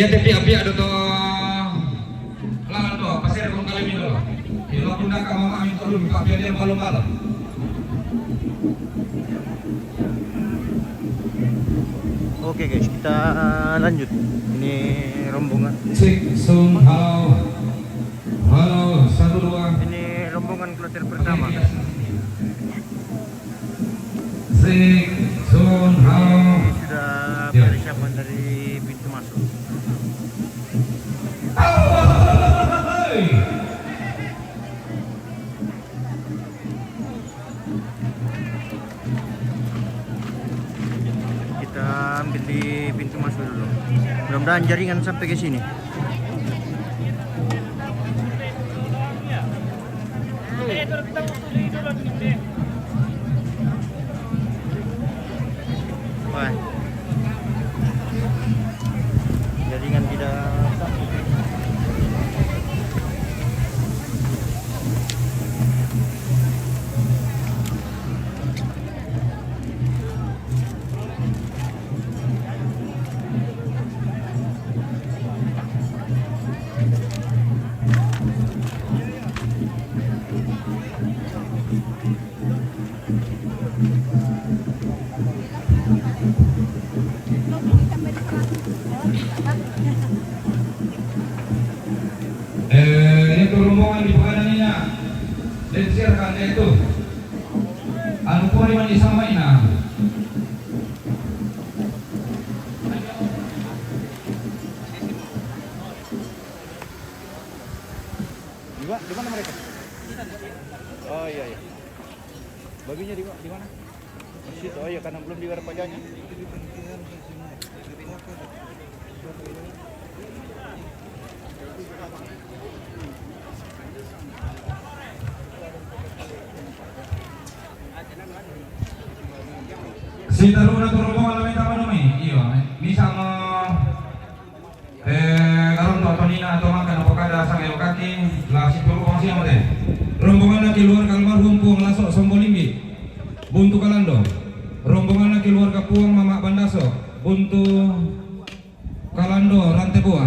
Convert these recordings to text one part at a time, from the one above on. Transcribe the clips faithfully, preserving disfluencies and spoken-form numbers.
Pihak-pihak do to. Lawan do, pasir kong kali mi dulu. Di lo pun nak kamu amin turun, tapi dia malu-malu. Oke guys, kita lanjut. Ini rombongan. Cek, sound, halo. Halo, satu, dua. Ini rombongan kloter pertama. Cek, sound, halo. Ini sudah persiapan dari pintu masuk. Halo, halo, halo, halo. Kita ambil di pintu masuk dulu. Mudah-mudahan jaringan sampai ke sini. Wah. Jaringan tidak. Eh, itu rombongan di Pekanbaru ini, nak. Lensir kan itu. Anu pori mandi sama ina. Di ma-, di mana mereka? Oh, iya, iya. Babinya di ma-, di mana? Di situ. Oh, iya, karena belum dibayar pajaknya. Si taruna tu rombongan la minta manumi. Iyo, mi sama. Eh, karon to tonina to makan apa kada sang ewa kaki, la si turu bang siang deh. Rombonganna keluarga almarhum Puang Laso Sombolinggi, Buntu Kalando. Rombonganna keluarga Puang Mama Bandaso, Buntu Kalando Ranteboa.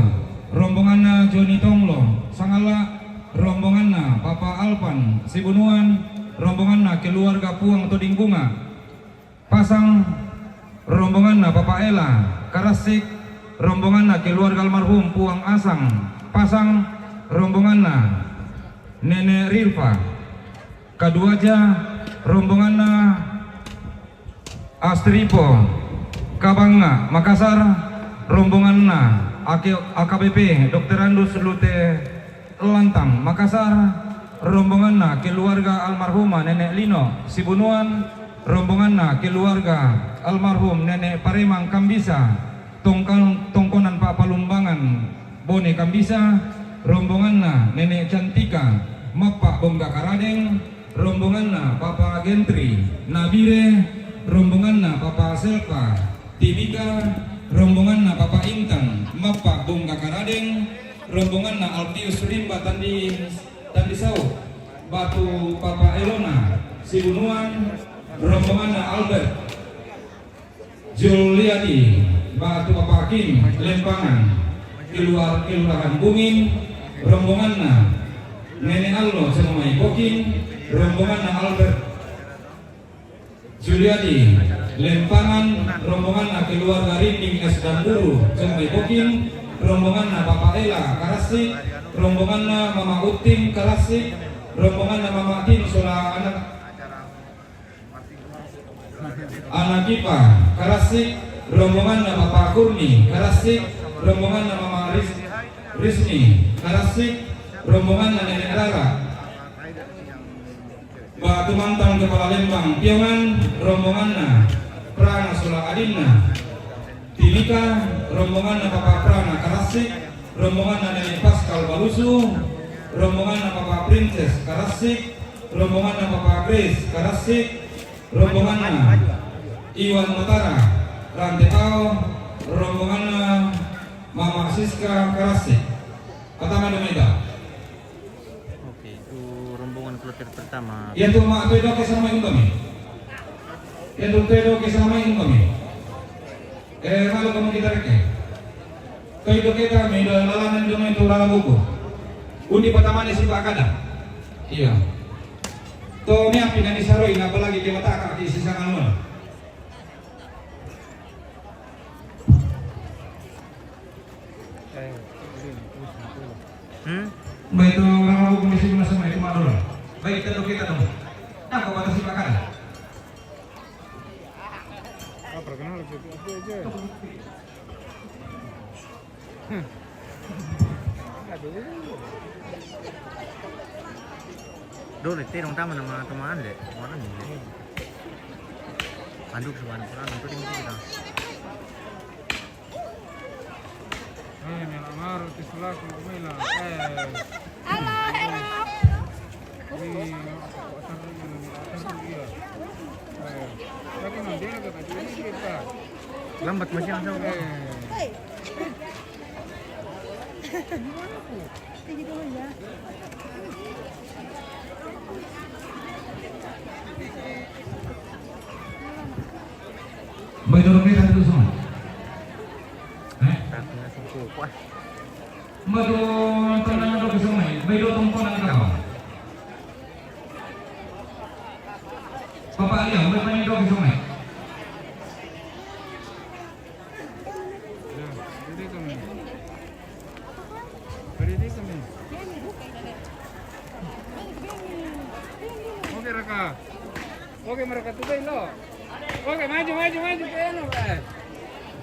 Rombonganna Joni Tonglo, Sangala. Rombonganna Papa Alpan Sibunuan. Rombonganna keluarga Puang Toding Bunga, Pasang. Rombonganna Papa Ela, Karassik. Rombonganna keluarga almarhum Puang Asang, Pasang. Rombonganna Nenek Rilfa, Kaduaja. Rombonganna Astripo, Kabanga, Makassar. Rombonganna A K B P Doktorandus Lute Lantang, Makassar. Rombonganna keluarga almarhumah Nenek Lino Sibunuan. Rombonganna keluarga almarhum Nenek Paremang Kambisa, Tongkal-, Tongkonan Pak Palumbangan, Bone Kambisa. Rombonganna Nenek Cantika, Mappa Bongga Karadeng. Rombonganna Papa Gentri, Nabire. Rombonganna Papa Selva, Timika. Rombonganna Papa Intan, Mappa Bongga Karadeng. Rombonganna Alpius Rimba Tandi, Tandisau, Batu Papa Elona Sibunuan. Rombonganna Albert Juliadi, Batu Papa Kim, Lempangan, keluar Kelurahan Bungin. Rombonganna Nenek Allo Cemomai Bokin. Rombonganna Albert Juliadi, Lempangan. Rombonganna keluarga Rinding S Danduru, Cemomai Bokin. Rombonganna Papa Ela, Karassik. Rombonganna Mama Uting, Karassik. Rombonganna Mama Tin sola anak, anak Ipa, Karassik. Rombonganna Papa Kurni, Karassik. Rombonganna Mama Ris-, Risni, Karassik. Rombonganna Nenek Rara, Batu Mantang Kepala Lembang Piongan. Rombonganna Prana sola adinna Timika. Rombonganna Papa Prana, Karassik. Rombonganna Nenek Pascal Balusu. Rombonganna Papa Princess, Karassik. Rombonganna Papa Grace, Karassik. Rombonganna Iwan Matara, Rantepao. Rombonganna Mama Siska, Karassik. Patama do mai ta. Oke, itu rombongan kloter pertama. Iya tu ma, tu doke sama mai kami. Iya tu, tu doke sama mai kami. Eh, malu kamu kita reke. Toh itu kita mi do lalanan do mi tu lala buku. Undi pertama ni si Pak Kada. Iya. Toh mi api nani saroi na apalagi dia bataka ki sisa kanun. Hmm? Baik, itu orang lalu komisi lima sama itu madol. Baik, kita dong, kita dong. Nah, kau batasi makan. Ah, perkenal gitu, apa aja. Aduh. Dole, te dong tama nama teman de. Mana ni? Anduk sewan, kurang untuk ini kita. Eh, mi anak maru, ti sulaku, Mila. Eh. Halo, halo. Ini, apa, seru ini, seru, iya. Eh, tapi nanti ada kata ini kita. Lambat masih ada. Eh. Gimana tuh? Bai dorong ni satu sungai. Eh? Tapi nasi kuah. Bai dorong tanah dok sungai. Bai dorong tanah dok. Papa Liang, bai dorong dok sungai. Oke, Raka. Oke, mereka tu lo. Oke, maju, maju, maju ke anu, eh.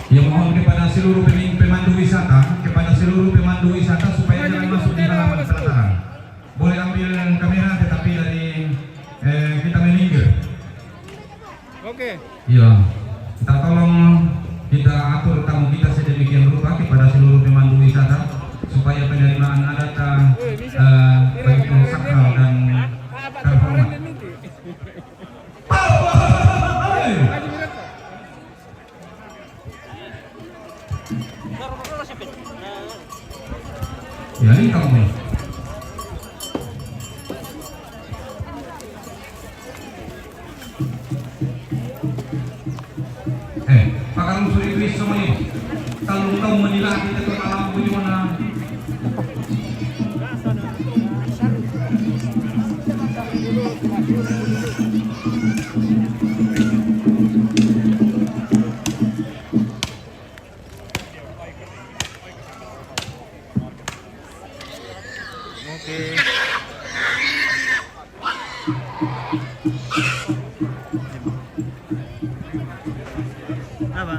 Ya, mohon kepada seluruh pemi-, pemandu wisata, kepada seluruh pemandu wisata supaya jangan masuk di halaman pelataran. Boleh ambil kamera, tetapi dari, eh, kita meminggir. Oke. Iya. Kita tolong, kita atur tamu kita sedemikian rupa kepada seluruh pemandu wisata supaya penerimaan adat, eh, begitu sakral dan terhormat. Ya, ini kamu. Eh, pakarung suri duit semua ini. Talung kau menilai kita tu malam punya mana? Oke. Apa?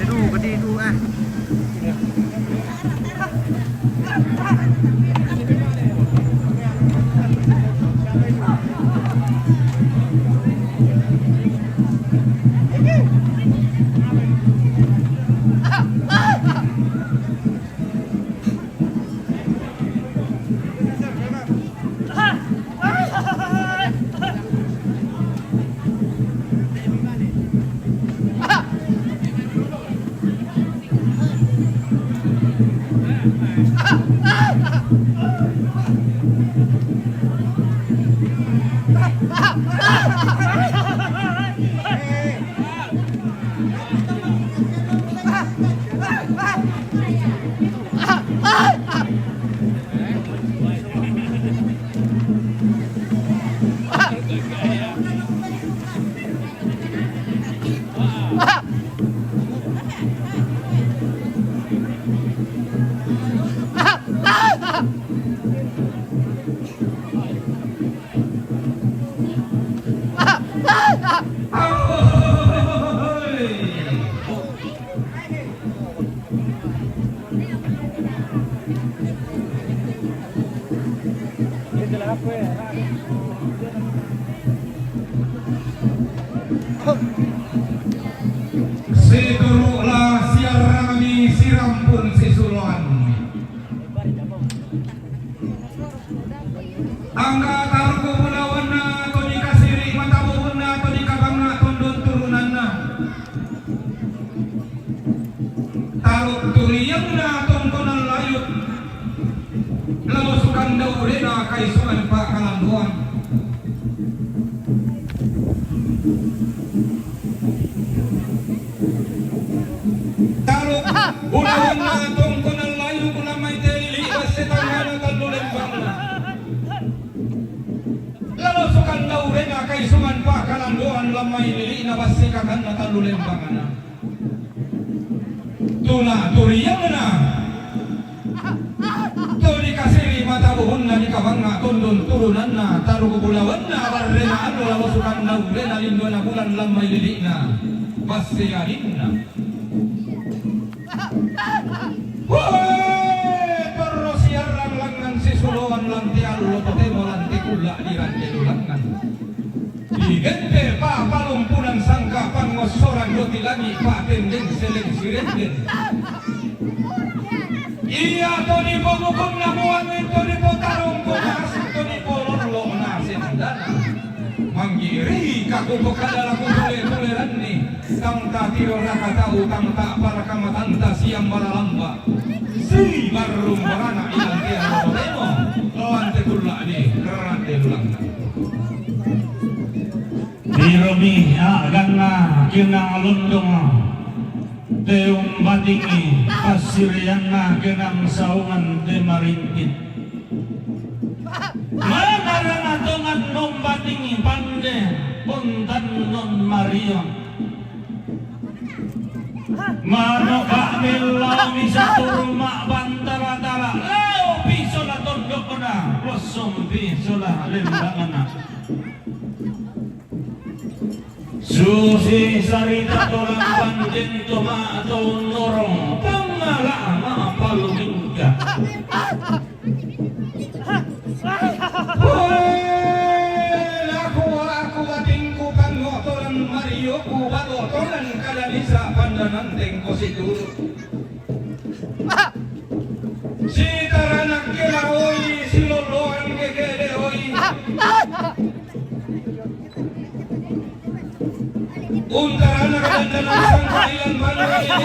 Aduh, gede itu, ah. Situru' la siarrangmi sirampun sisuloanmi. Angga taroko bulawanna to dikasiri' matabuhunna to dikabangnga' tondon turunanna. Taruk turiangna tongkonan layuk, lalo sukanda urena kaisungan pakalambuan. Taruk bulawanna tongkonan layuk, lamai te lili' basse tangngana tallu lembangna. Lalo sukanda urena kaisungan pakalambuan, lamai lili'na basse kakanna tallu lembangna. Tuna turiangna to dikasiri' matabuhunna dikabangnga' tondon turunanna, taruk bulawanna barrena allo, lalo sukanda urena lindona bulan, lamai lili'na basse alinna. Hoe, torro siarrang langngan sisuloan lan te allo totemo lan te kulla' dirande lulangngan. Digente' pa palumpunan sangka' pangossoran roti langi' pa tendeng seleng sirenden. Ia to dipobukunna muangi to dipotarongko naseng to dipolollo naseng dana. Manggiri' ka kupokada la kutule-tuleranni, tang tatiro raka tau, tang ta'paraka matanta siang malalamba. Sibarrung barana ilan te allo totemo, lawan te kulla' di rande lulangngan. Tiromi a'ganna kenang londong, te umbatingi passirianna kenang saungan te marintit. Manarana tongan nombatingi pande, pontan non mario. Manoka' mellaomi saturu ma'bantara-tara, laopi sola tondokna, lossompi sola lembangna. Susi sarita tolang panjen to ma'tau norong, pangala' ma'palumingka. Hoe, laku aku batingku pangotoran marioku batotoran kadanisa pandanan tengko situru'. Sitaranak kela oi, siloloan kekele oi. Untarana kadandanan sangkailan banua ini,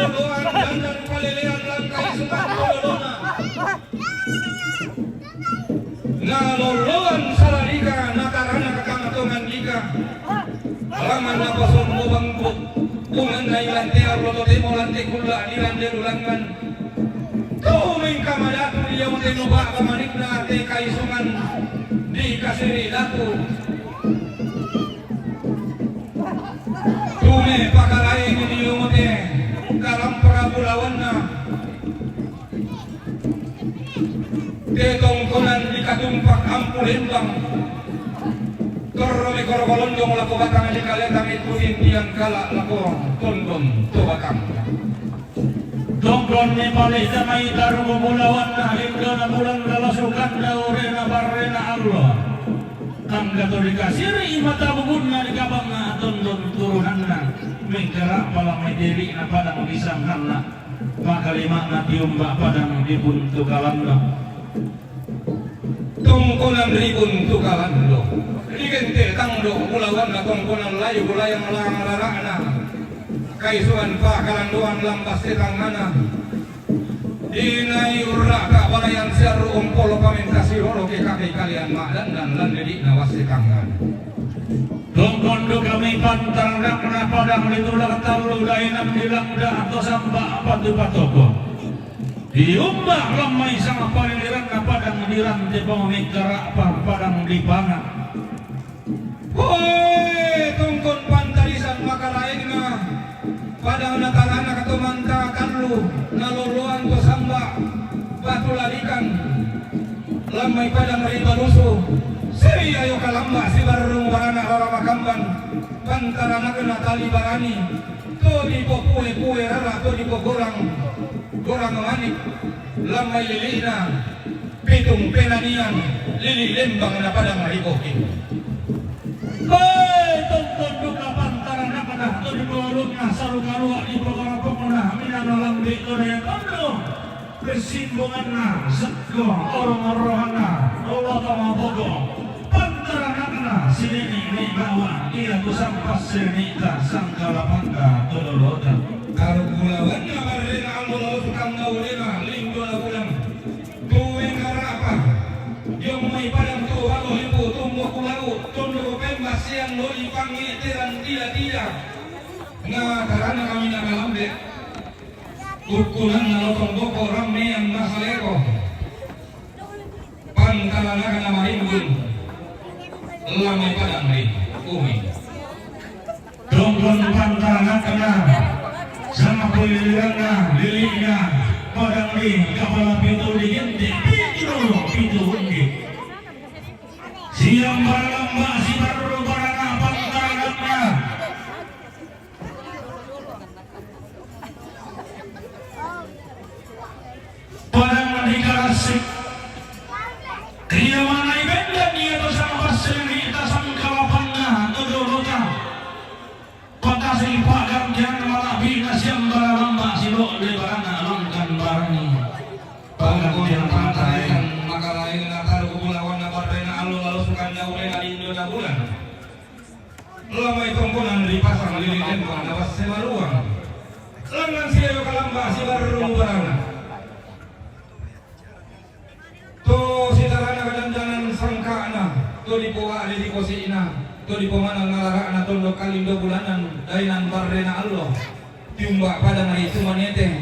uloloan dandan kalelean langkai sukan ulolona. Naloloan salalika, natarana kakangatongan lika. Laman napasombo bangkok, bunganna ilan te allo totemo lan te kulla' dirande lulangngan. Tu mengkamadatu dia mate nuba' kamanikna te kaisungan dikasiri' datu. Tume pakalaeng ni omote kalampaka bulawanna. Te tongkonan dikatumpak ampu lembang. Torro mi koro kolondong lako batang dikaletang ikutin tiang kala' lako tondon to batang. Tongkon ni pale' jamai tarumu bulawanna lindona bulan lalo sukanda urena barrena allo. Angga to dikasiri' matabuhunna dikabangnga' tondon turunanna, mengkara' pala mai diri'na padang disanganna, makalima'na tiumba' padang dibuntu kalando. Tongkonan ribuntu kalando. Digente' tangdo' bulawanna tongkonan layu bulayang lang rara'na. Kaisuan pakalandoan lambas te tangngana. Inai urra'ka balayan siarru' ompolo pamenta siroro ke kakai kalian ma'dandan lan didi'na wasse tangngan. Tongkon duka mi pantarnakna padang ditulak tallu dainang dilangda' to samba' patu patoko. Diumba' lammai sangpaliliranna padang dirante pong mekkara'pa padang dipana. Hoe, tongkon pantarisan makalaengna, padang natarana katomanta tallu, naloloan to samba', batu lalikan, lammai padang ribalusu, siri ayo kalamba, sibarrung barana rara makamban, pantaranakna tali barani, to dipopue-pue rara, to dipogorang, gorang manik, lammai lili'na. Pitung penanian lili' lembang na padang ripoki. Hei, tonton duka pantaranakna to di polukna salu kalua' di pogarapokna minangalambi' to daya tondung. Persimbunganna sekko orong-oronganna Allah tama bogo. Pantaranakna sinini' ni bawa ia tu sampassenita sangkala pangga to dolota. Karu bulawanna barrena allo lao sukanna ulena lindona bulan. Tuwe karapa, dio mai padang tu balo lipu tumbo kulau, tunduk pembassian loli pangngeteran tida-tida. Na karana kami nakalambe, ukkunanna lotong boko rammean masaleko. Pantaranakna marimbun, lamai padang ri umi. Dongkon pantaranakna, sama kuliranna, lili'na, padang ri kapala pitu digente', pitu dolo, pitu undi. Siang baralamba sibarru barana pantaranakna. Padang ri Karassik. Ia manai bendan ia to sampassenita sangkala pangga to dolota. Pakasili pa'gantian mala'bi'na siang baralamba silo'de barana langkan barani. Pa'gantian pantaranakna makalaenna taru bulawanna barrena allo lao sukanna ulena lindona bulan. Lamai tongkonan ri pasang lili' lembang na basse baruang. Langngan siayo kalamba sibarru barana. To sitarana kadandanan sangka'na, to dipowa'de dikosi'na, to dipomanang alara'na tondok kalindo bulanan, dainan barrena allo. Tiumba' padang ri tumanete,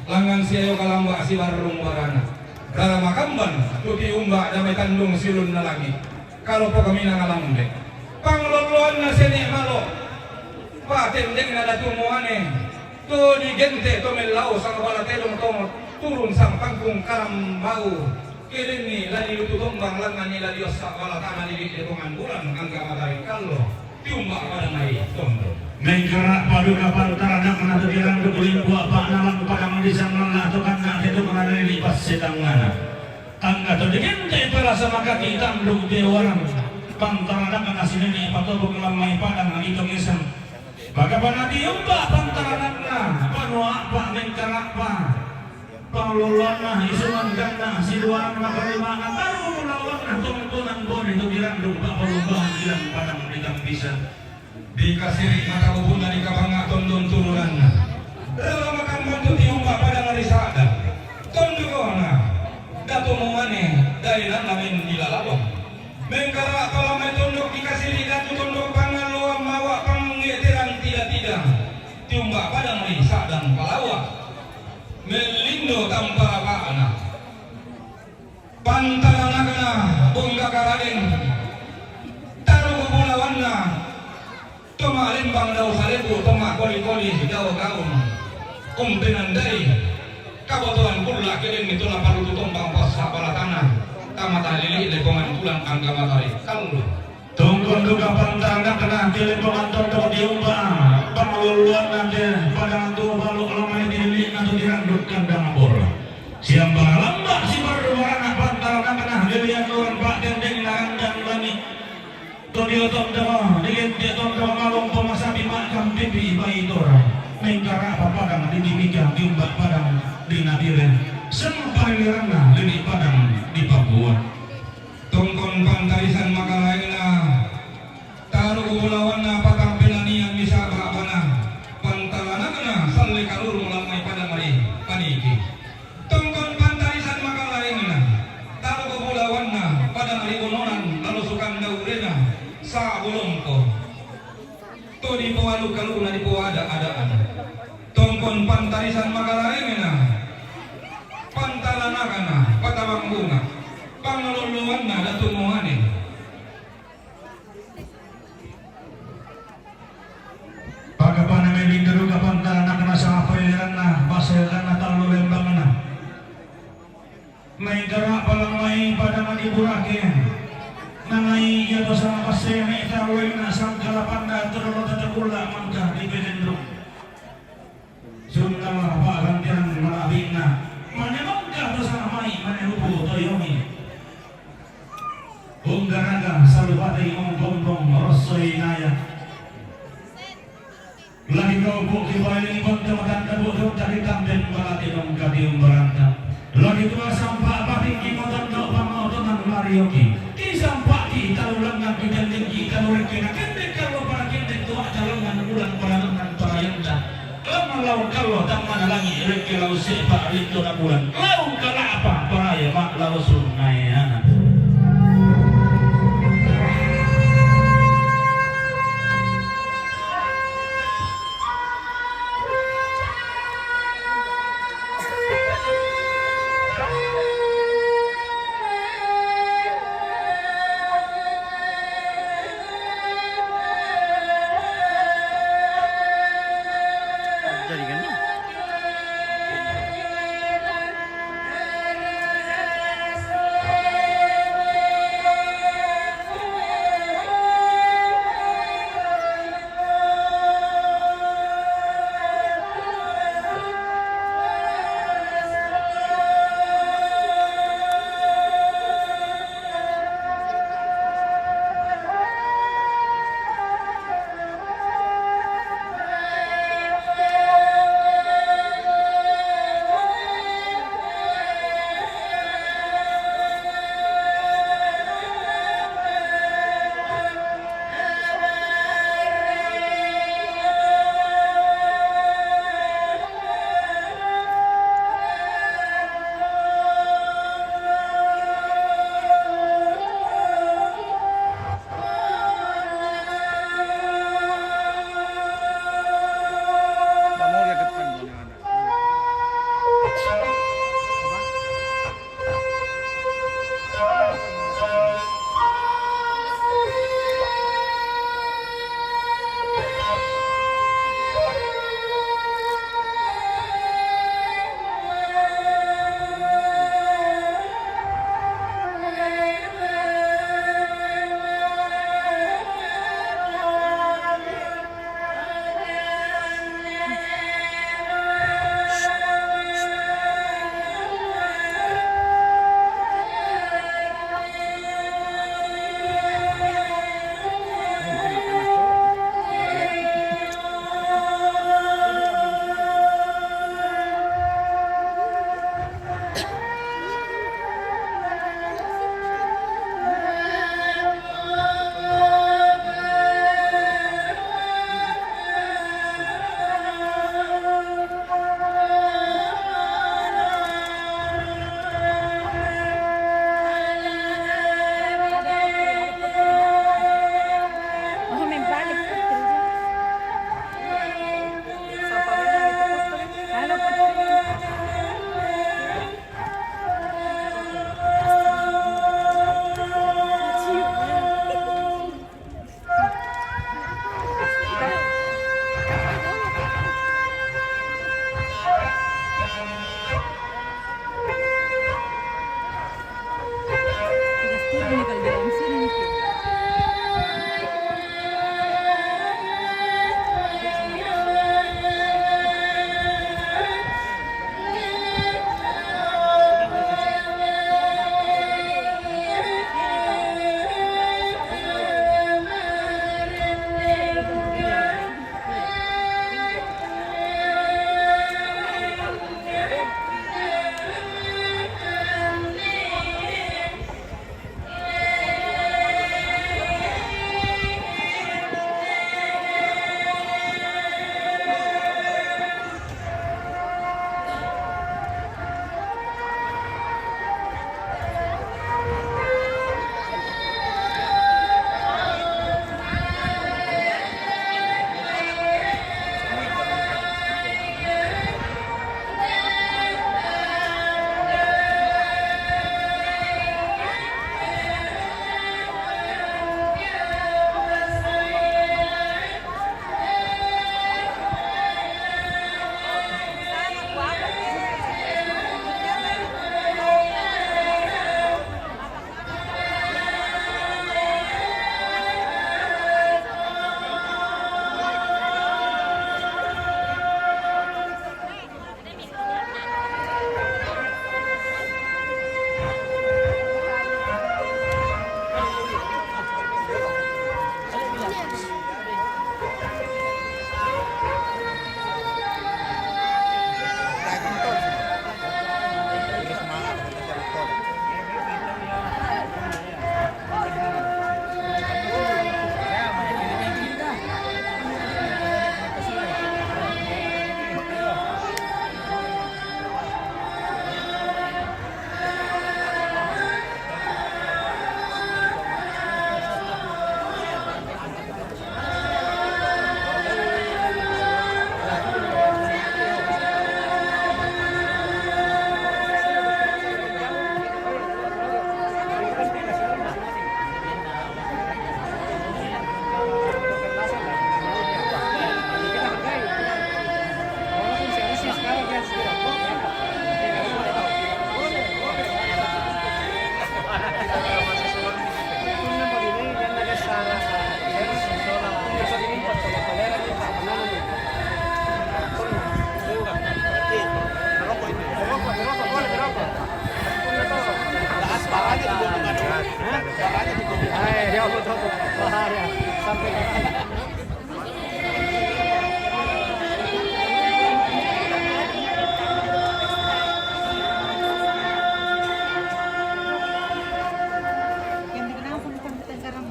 langngan siayo kalamba sibarrung barana. Rara makamban, tu tiumba' dame tandung siulunna langi'. Kalopo kaminang alambe. Panglolloanna sene' malo. Patendengna datu muane. Tu digente' to mellau sang bala telung to turun sang pangkung karambau. Kedenni la dilutu tombang langnganni la diossa bala tana lili' de tongan bulan angga matari kallo. Tiumba' padang ai tondok. Mengkara' paduka pantaranakna tu diranduk lingkua pa'na lang padang disangalla to kanna' tetukna lili' passetangngana. Angga to digente' palasa makati tandung peowaran. Pantaranakna sinene' patobuk lamai padang ditongesan. Bagapanna tiumba' pantaranakna banua a'pa' mengkara'pa. Panglolloanna isungan ganna' siduanna kalimana taru bulawanna tongkonan bone tu diranduk pa'palumbahan ilang padang ditampisan. Dikasiri' mata bubunna dikabangnga tondon turunanna. Rara makamban tu tiumba' padang ri sa'dang. Tondukona. Datu muane, daenanna men dilalabang. Mengkara' palamai tondok dikasiri' datu tondok pangalloan mawa' pangngeteran tida-tida. Tiumba' padang ri sa'dang palawa'. Mellindo tampa rapa'na. Pantaranakna bongga karadeng. Taru bulawanna. Toma lembang dao salebu, toma koli-koli dao gaun. Umpenandai kabotoan kulla' kedenni tu naparutu tombang passa balatana. Tamata lili' lepongan bulan angga matari kallu. Tongkon duka pantaranakna te lepongan tondok diumba'. Panglolloanna te padang tu balu' lamai dilili'na tu diranduk kandang bor. Siang baralamba sibarru barana pantaranakna lilian luran pa'tendengna randang langi'. To dio tondok, digente' tondok malompo masapi ma'kampipi baitora. Mengkara'pa padang di Timika, tiumba' padang di Nabire. Sempaliranna lili' padang di Papua. Tongkon pantarisan makalaenna, taru bulawanna patang penanian misa ba'bana. Pantaranakna salle kalurung lamai padang ri paniki. Tongkon pantarisan makalaenna, taru bulawanna padang ri bononan lalosukan daurena, sa'bu lompo. To dipoalu-kaluna dipoada-adaan. Tongkon pantarisan makalaenna, pantaranakna patabang bunga, pangalolloanna datu muane. Pagapana melinduru ka pantaranakna sangapa iranna, basa iranna tallu lembangna. Mengkara' palamai padang di Burake. Nangai ia to sangapa sene' tawenna sangkala panda to dolo tatakulla' mangka di Pelendruk. Sunnal pa'gantian mala'bi'na. Mane mangka to sangamai mane rupu toyomi. Unggaraga salubati mongkompong rosoi naya. Lagi kau buk kibai lingkon jematan debuk duk dari tampen balati dong katium baranta. Lagi tua sampak bating ki moton dok pangau tonan marioki. Ki sampak ki talu lengan ki jendeng ki talu rengkena kendek kalau para kendek tua jalangan ulang para lengan para yenta. Lama lau kalau tang mana langi rengke lau sepak rinto na bulan. Lau kalapa paraya mak lau sungai anak. Jadi kan?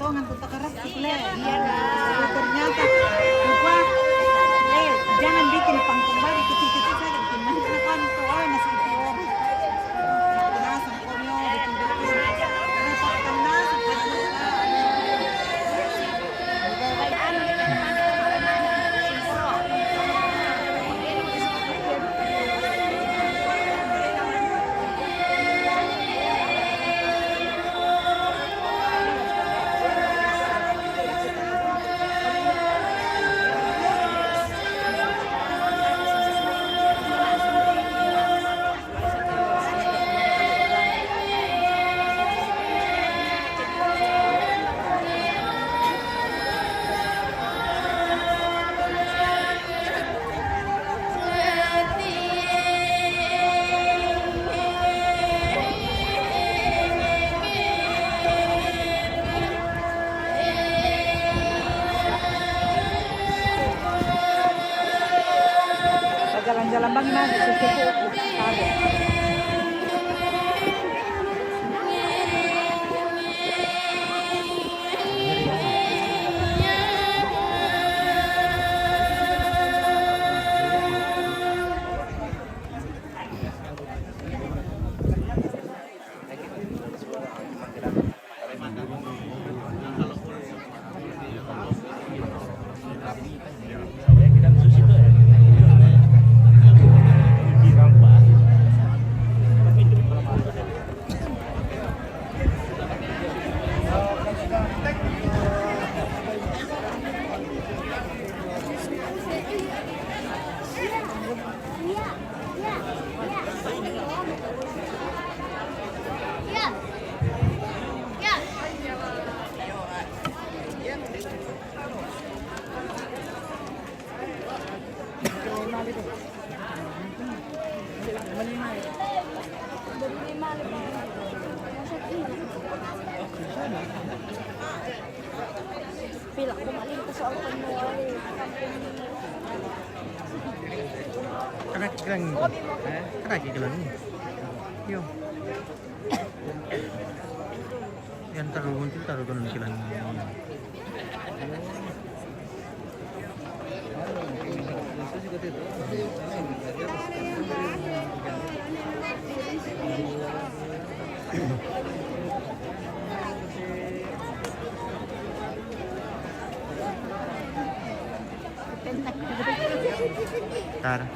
Jangan tuh takarak sih, Le. Iya lah. Ternyata lupa. Eh, jangan bikin pangkung balik kecil-kecil saja bikin. Nanti kan tuh, oh, masih itu. Penasaran konyol, betul-betul. Repot kan masuk, kan lupa. Jalan-jalan bang, nah, di situ tuh ada. Pila ko maling ko sa open mo, ay. Kada kilang ko. Kada kilang. Yo. Yan, tarugon til, tarugon kilang. Tara.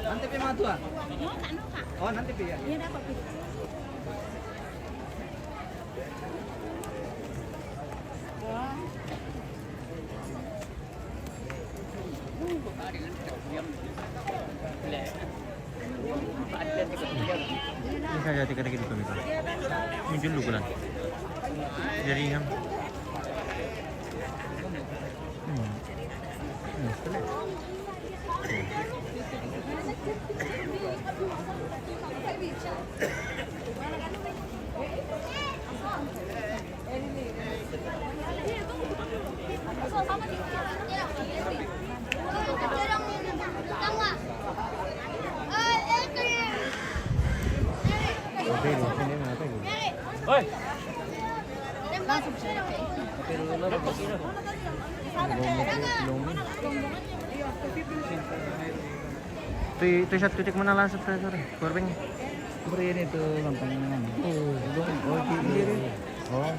Nanti pi mga tuwa. Oh, nanti pi ya. Ini saya jati kata gitu nih, Pak. Muncul dulu kan. Jadi kan. Hmm. Hmm, boleh. Ito, ito siya, titik mo na lang sa preso rin. Kurbing. Bro, yan ito, gampang naman. Oo. Oh, hindi, hindi. Oh.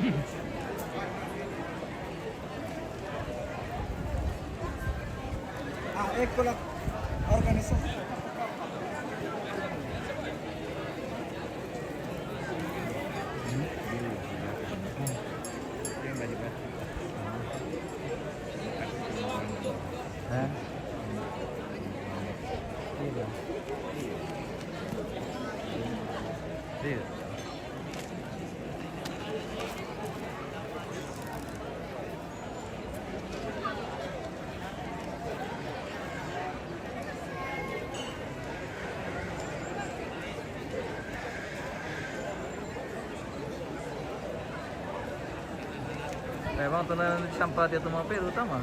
Ah, ecco la organizzazione. Eh? Sì. Sì. Eh, bang, tu na champa dia tu mampir utama.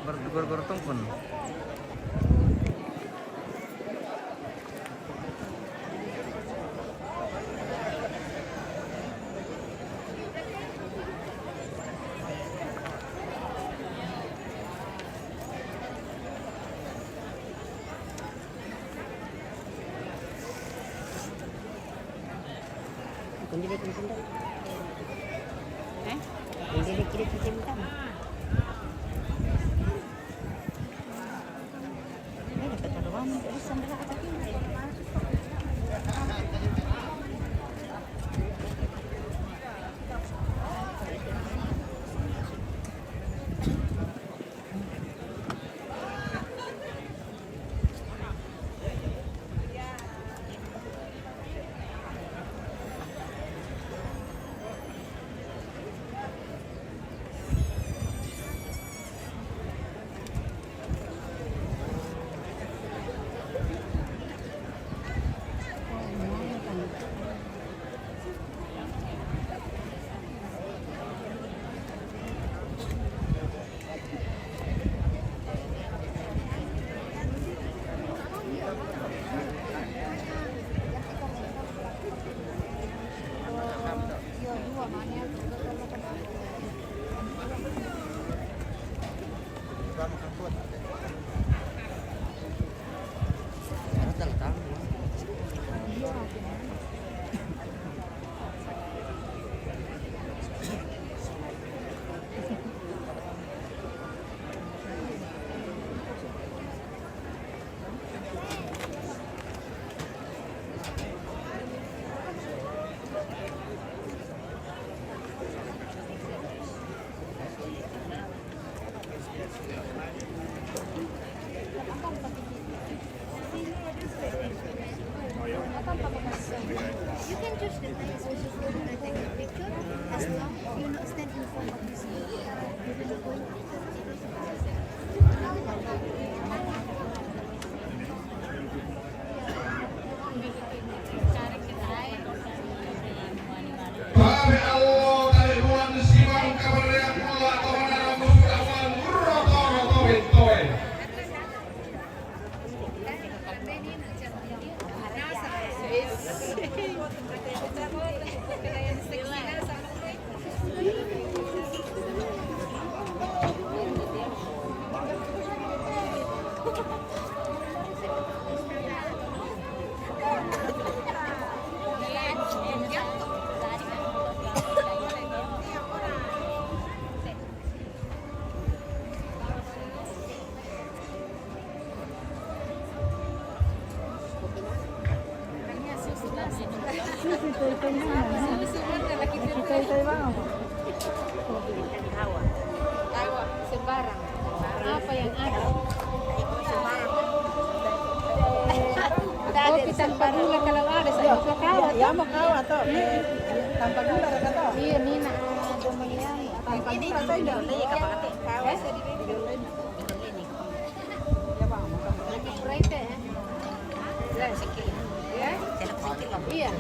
Ber-, ber-, bertungkun. Kundi dia kundi. Eh? Kundi dia kira kita minta. You can choose the place which is going to take a picture as long you not stand in front of this. Pami Allah, tali bulan siwang kabarya kula, kabarya musuh lawan roto-roto betoy. Sembarang. Apa yang ada? Kopi tanpa gula kalau ada, saya mau kawa. Ya, mau kawa toh. Tanpa gula, kata. Iya, Nina. Tanpa gula, saya tidak. Iya, kawa. Iya.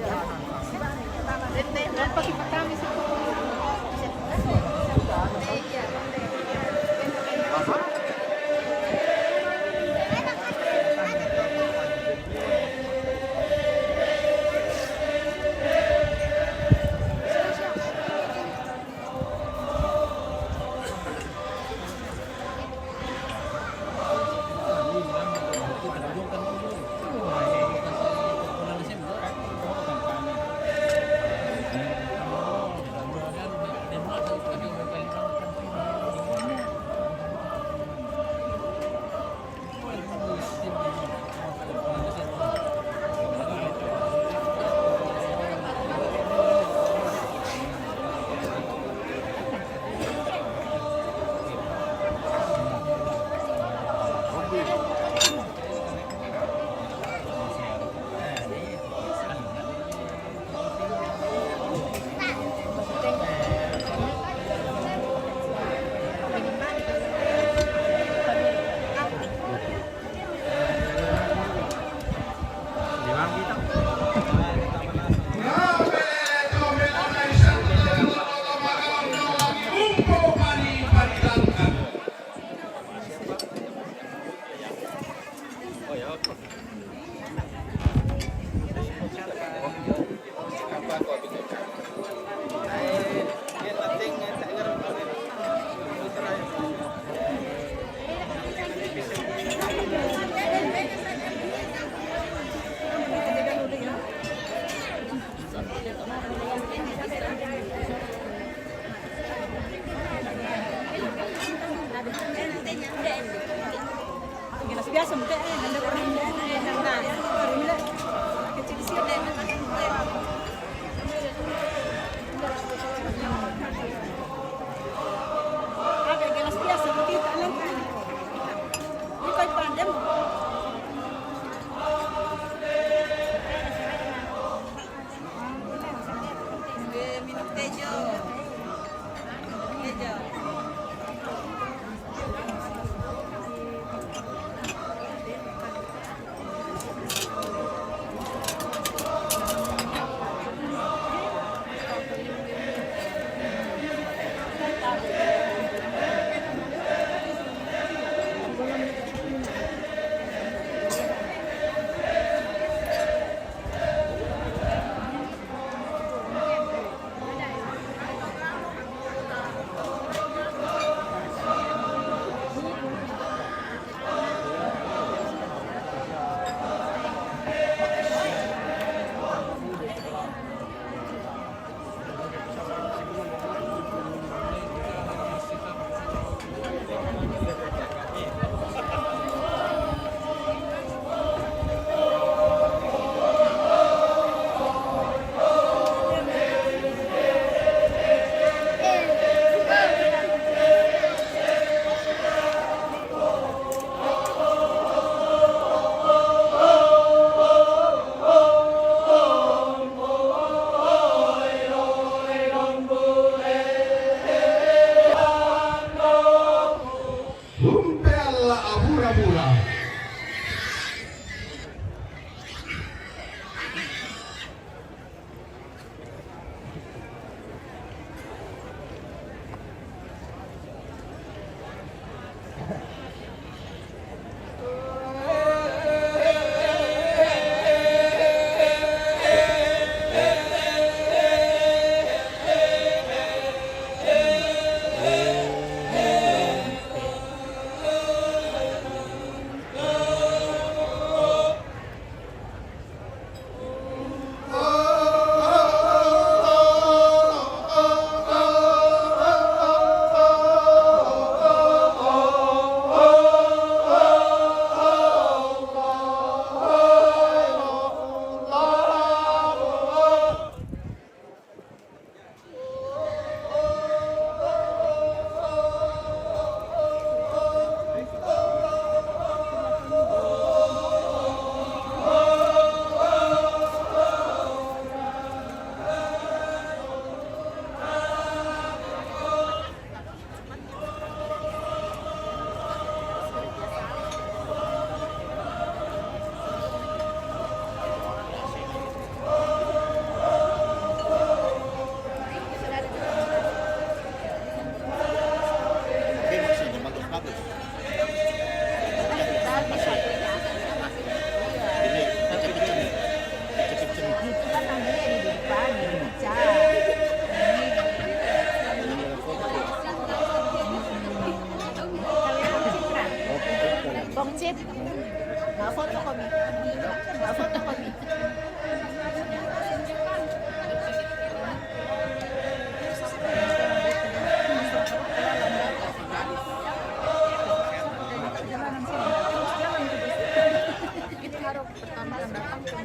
Muncul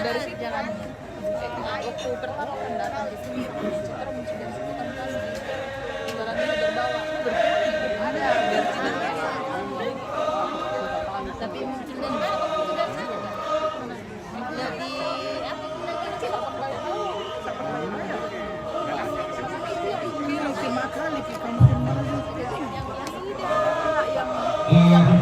dari situ, jalan. Waktu pertama kan datang di sini, muncul dari situ kan pas jalan itu berbawa. Ada, dari sini. Tapi muncul dari mana? Muncul dari sana kan? Dari apa?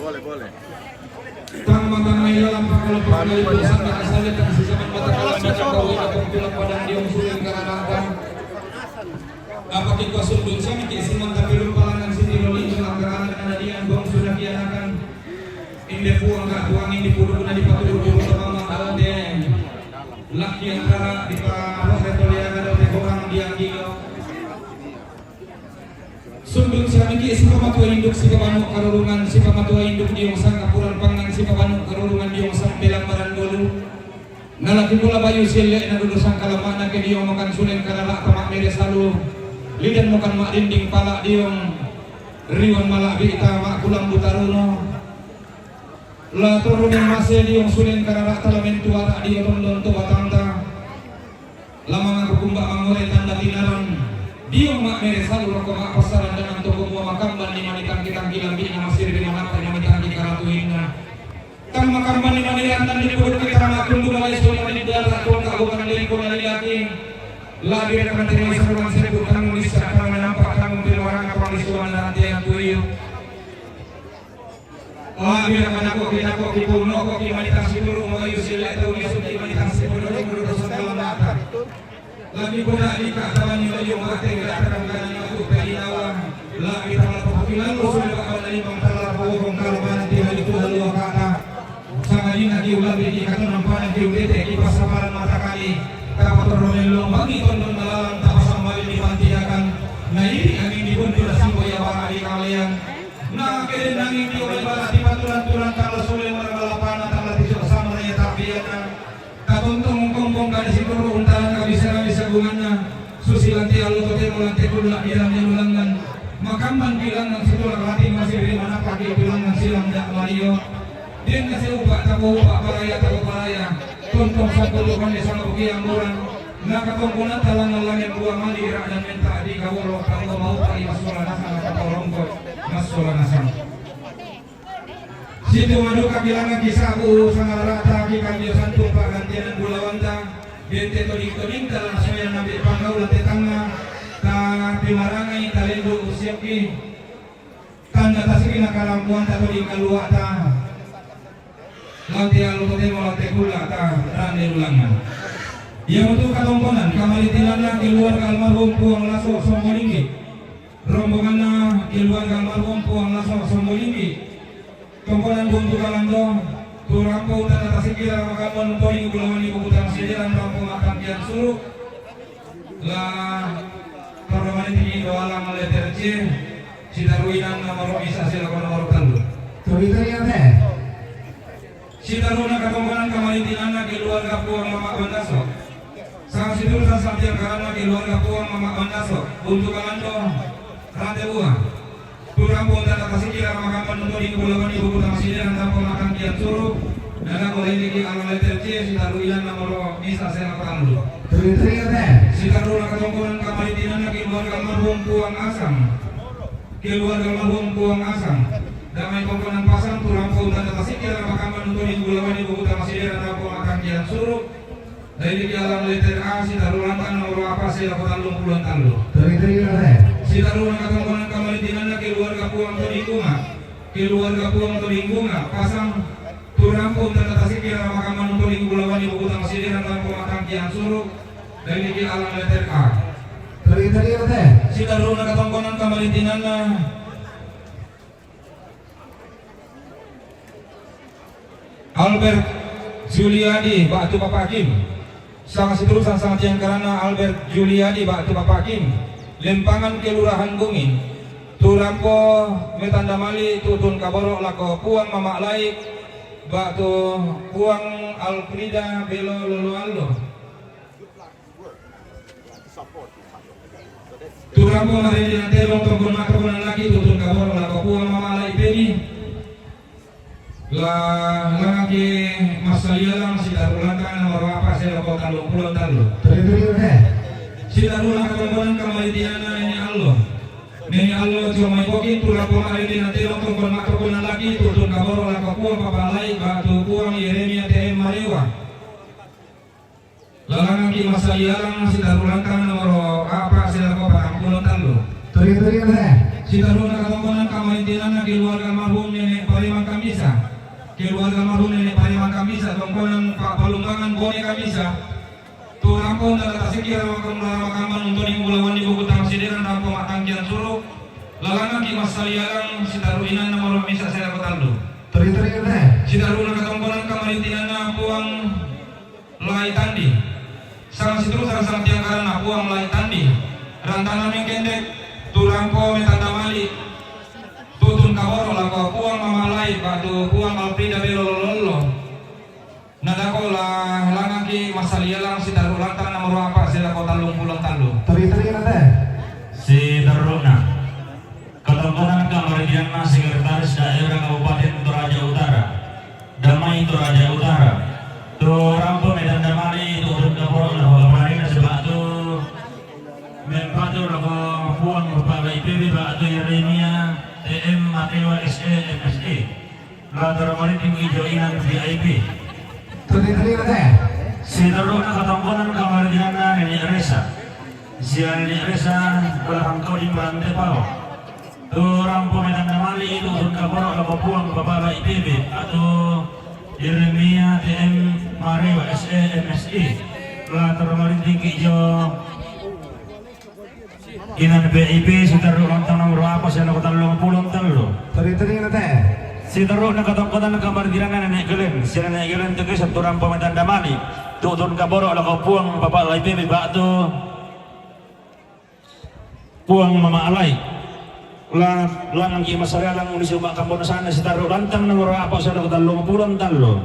Boleh, boleh. Tang matang mai lalam pakalo pakalo ibu sanda kasale tang si zaman mata kalam mata kau ina pempulang padang diong suling kararata. Apa kita sundun sami ke siman tapi lupa langan sini loli jual karana kana dian bong sudah kianakan. Inde puang ka puang indi pudu guna di paturu pudu sama mata de. Laki antara di pa rohe toliana do te kokang diang gilo. Sundun siamiki si pamatua induk si pamanuk karurungan si pamatua induk diong sang kapuran pangan si pamanuk karurungan diong sang pelang maran dolu. Nalaki pula bayu sile na dulu sang kalamana ke diong makan sulen karara tamak mere salu. Lidan makan mak dinding palak diong. Riwan malak bita mak kulang butaruno. La turun yang masih diong sulen karara talamen tuara diong tondon tu batangta. Lamang aku kumbak mangore tanda tinaran. Diong mak mere salu rokok mak pasaran dengan toko mua makamban di mani tangki tangki lambi na masir di manapa di mani tangki karatu inna. Tang makamban di mani rantan di puduk kita mak kundu balai sulit di darat tongka bukan lingkung lagi lagi. Lagi rekan teri seruan sebut tanggung bisa tanggung nampak tanggung di luar apa di suan dan tiang kuyu. Lagi na kanako kinako kipuno ko kimanitang si turu mo ayu sila ito ni suki manitang si turu ni turu sa kalamata. Lagi ko na ika tawan ni ayu mate ga tarang kana ni aku paginawa. Lagi tama ko kilan ko sila ka na ni pang tala ko kong kalaban ti hali ko dalawa kata. Sa kanina ki ulabi ki katanan pa na ki ulete ki pasaparan mata kali. Tapatoro melong bagi tondon malalang tapasambali di pantiakan. Na iri angin di buntu na sibo ya wara di kalian. Na kede nanging dio bali bala ti patulan-tulan tala sule mara bala pana tala ti sama raya tapiana. Katontong kongkong kade si turu untalan kabisa kabisa bunganna. Susi lanti allo tote mo lanti kulla ilang ni ulangan. Makamban bilangan si tulak lati masih di mana pagi bilangan silang dak mario. Den kasi upa tako upa paraya tako paraya. Tontong sangko tukang desa mabuki amburan. Nakatongkona talangan langit dua mali ira dan menta di kawolo tanggo mau pari masula nasang kata orongko masula nasang. Situ maduka bilangan kisah bu sangarata ki kanjo santu pagantian bulawanta. Bente toding toding talang soya nabi pangau late tanga. Ta pimarangai talendu usiaki. Tanda tasiki na kalampuan ta toding kaluata. Lanti alu kote mo lanti kula ta rande ulangan. Ia mutu katongkonan kamalitinana keluarga almarhum Puang Laso Sombolinggi. Rombonganna keluarga almarhum Puang Laso Sombolinggi. Tongkonan buntu kalando turampo tanda tasikira makamon toding bulawani buku tangsidiran rampo matangkian suru. La paromani tigi doala maleter C. Sitaruinan na maro isa sila kono maro talu. Turi turi ate. Sitaruna katongkonan kamalitinana keluarga Puang Mamak Bandaso. Sang situru sang sampiang karana keluarga Puang Mamak Bandaso. Buntu kalando rate ua. Turampo tanda tasikira makamon toding bulawani buku tangsidiran rampo matangkian suru. Nana ko lagi ki ala letter C sitaruinan na maro isa sila kono maro talu. Turi turi ate. Sitaruna katongkonan kamalitinana keluarga almarhum Puang Asam. Keluarga almarhum Puang Asam. Damai tongkonan pasang turampo tanda tasikira makamon toding bulawani buku tangsidiran rampo matangkian suru. Dari di alam letter A sitarulantang nomor apa sila kota lung puluhan talu. Turi turi ate. Sitaruna katongkonan kamalitinana keluarga Puang toding bunga. Keluarga Puang toding bunga pasang. Turampo tanda tasikira makamon toding bulawani buku tangsidiran rampo matangkian suru. Dari di alam letter A. Sitarru'na katongkonan kamarintinanna Albert Juliadi ba'tu Bapak Kim. Sanga situru sanga tiangkaranna Albert Juliadi ba'tu Bapak Kim, Lempangan Kelurahan Bungi. Tu rampo metanda mali tu'tun kaboro' lako Puang Mama Lai ba'tu Puang Alfrida Belo Loloallo. Tu rampo marende na tellong tongkon ma'tongkonan laki tu'tun kaboro' lako Puang Mama Lai Pemi. La langngaki massalialang sitarru' lantang nomoro a'pa' sia lako tallung pulo tallu. Sitarru'na katongkonan kamarintinanna Nene' Allo. Nene' Allo Cio Mai Poki, tu rampo marende na tellong tongkon ma'tongkonan laki tu'tun kaboro' lako Puang Papa Lai ba'tu Puang Yeremia T M Marewa. La langngaki massalialang sitarru' lantang nomoro a'pa' sia lako patang pulo tallu. Sitarru'na katongkonan kamarintinanna keluarga almarhum Nene' Pareman Kamisa. Keluarga almarhum Nene' Pareman Kamisa, tongkonan Pa'palumbangan Bone Kamisa. Tu rampo tala tasikki ramakamma untu' ri bulawanni buku tang siderang rampo ma'tangkiang suru'. La langngaki massalialang sitarru' inang nomoro misa sia lako tallu. Sitarru'na katongkonan kamarintinanna Puang Lai Tandi. Sanga situru sanga tiangkaranna Puang Lai Tandi. Rantana mengkendek, tu rampo metanda mali tu'tun kaboro' lako Puang Mama Lai ba'tu Puang Alfrida Belo Loloallo. Nadako la langngaki massalialang sitarru' lantang nomoro a'pa' sia lako tallung pulo tallu. Sitarru'na katongkonan kamarintinanna Sekretaris Daerah Kabupaten Toraja Utara, Damai Toraja Utara. Tu rampo metanda mali tu'tun kaboro' lako Bapak Dinas ba'tu mempatu lako Puang Bapak Lai Pemi ba'tu Yeremia T M Marewa S E M S I. La toro marinding ijo inang V I P. Sitarru'na katongkonan kamarintinanna Nene' Resa. Sia Nene' Resa, Belakang Kodim Rantepao. Tu rampo metanda mali tu'tun kaboro' lako Puang Papa Lai Pemi ba'tu Yeremia T M Marewa S E M S I. La toro marinding ijo inang V I P, sitarru' lantang nomoro a'pa' sia lako tallung pulo tallu. Sitarru'na katongkonan kamarintinanna Nene' Gelen. Sia Nene' Gelen tu ke satu rampo metanda mali tu'tun kaboro' lako Puang Papa Lai Pemi ba'tu Puang Mama Lai. La langngaki massalialang unisi umma' kambonasanna sitarru' lantang nomoro a'pa' sia lako tallung pulo tallu.